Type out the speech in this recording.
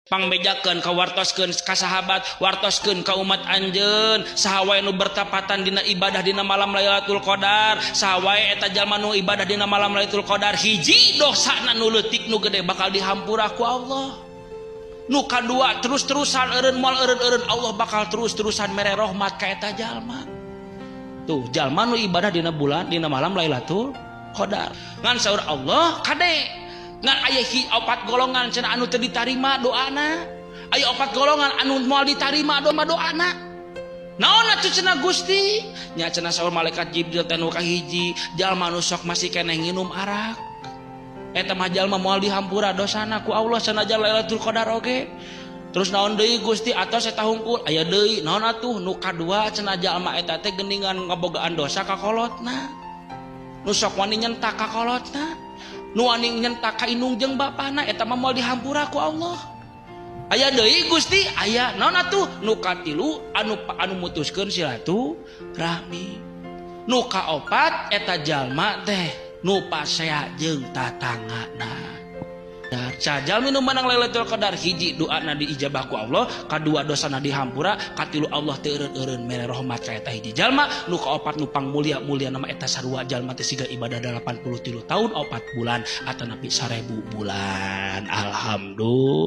Pangbejakeun ka wartoskeun ka sahabat, wartoskeun ka umat anjeun, saha wae nu bertepatan dina ibadah dina malam Lailatul Qadar, saha wae eta jalma nu ibadah dina malam Lailatul Qadar, hiji dosana nu leutik nu gede bakal dihampura ku Allah. Nu kadua terus-terusan eureun moal eureun-eureun Allah bakal terus-terusan mere rahmat ka eta jalma. Tuh jalma nu ibadah dina bulan dina malam Lailatul Qadar. Ngan saur Allah kade ngan aya opat golongan cenah anu teu ditarima doana, aya opat golongan anu moal ditarima doana. Naon atuh cenah Gusti? Nya cenah saur malaikat Jibril teh nu kahiji, jalma nu sok masih keneh nginum arak. Eta mah jalma moal dihampura dosana ku Allah sanajan Lailatul Qadar oge. Terus naon deui Gusti atos eta hungkul? Aya deui naon atuh? Nu kadua cenah jalma eta teh geuningan ngabogaan dosa ka kolotna. Nu sok wani nyentak ka kolotna. Nu wani nyentak ka indung jeung bapana eta mah moal dihampura ku Allah. Aya deui Gusti? Aya naon atuh? Nu katilu anu mutuskeun silaturahmi. Nu kaopat eta jalma teh nu pasea jeung tatanggana. Jalmi nu menang Lailatul Qadar hiji doana diijabah ku Allah, kadua dosana dihampura, katilu Allah teu eureun-eureun mere rahmat ka eta hiji jalma, nu kaopat nu pangmulia-mulia nama eta sarua jalma teh siga ibadah 83 tahun 4 bulan atanapi 1000 bulan. Alhamdulillah.